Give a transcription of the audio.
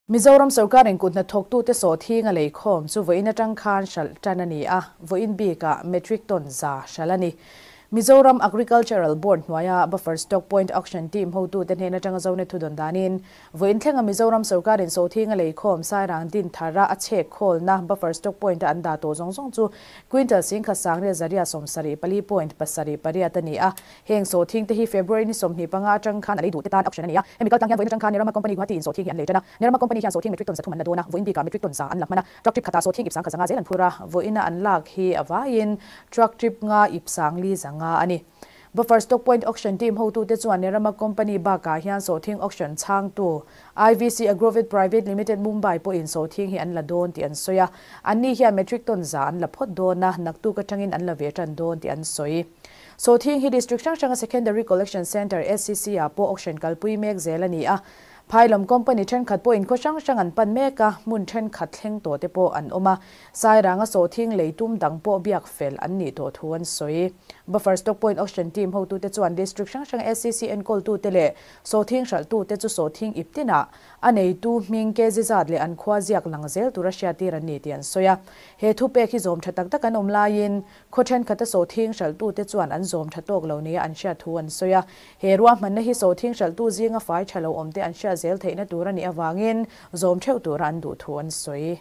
Mizoram sorkarin kut hnathawktute sawhthinga leikhawm chu vawiin atang khan hralh tan a ni a, vawiin bikah metric ton 100 hralh a ni. Mizoram Agricultural Board hnuaia Buffer Stock Point Auction Team hotute hnen atanga Zonet thudawn danin, vawiin thlenga Mizoram sorkarin sawhthinga leikhawm Sairang din thara a chhek khawlna Buffer Stock Point-a an dah tawh zawng zawng chu quintal singkhat sangriat zaria 78.78 a ni a. Heng sawhthing te hi February ni 25 atang khan a lei duh te tan auction a ni a. Hemi kaltlang hian vawiin atang khan Nerama Company Guwahati in sawhthing hi an lei tan a. Nerama Company hian sawhthing metric ton 300 an la dawn a, vawiin bikah metric ton 100 an la hman a. Truck trip khatah sawhthing ip 1,500 zel an phur a, vawiina an lak hi a vaiin truck trip nga ip 4,500 a ni. Buffer Stock Point Auction Team hotute chuan Nerama Company bakah hian sawhthing auction chhangtu IVC Agrovet Private Limited Mumbai pawhin sawhthing hi an la dawn tih an sawi a. Anni hian metric ton 100 an la phawt dawn a, naktuk atangin an la ve tan dawn tih an sawi. Sawhthing hi District hrang hranga Secondary Collection Centre, SCC, ah pawh auction kalpui mek zel a ni a. Phailam company thenkhat pawhin khaw hrang hrang an pan mek a, hmun thenkhat thleng tawh te pawh an awm a. Sairanga sawhthing lei tum dang pawh biak fel an nih tawh thu an sawi. Buffer Stock Point Auction Team hotute chuan District hrang hrang SCC enkawltute leh sawhthing hralhtute chu sawhthing ip tinah a neitu hming kg zat leh an khua ziak lang zel tura hriattir an ni tih an sawi a. He thupek hi zawm tha tak tak an awm laiin khaw thenkhat a sawhthing hralhtute chuan an zawm tha tawk lo nia an hriat thu an sawi a. He ruahmanna hi sawhthing hralhtu zinga fai tha lo awmte an hriat zel theihna tur a nih avangin zawm theuh tura an duh thu an sawi.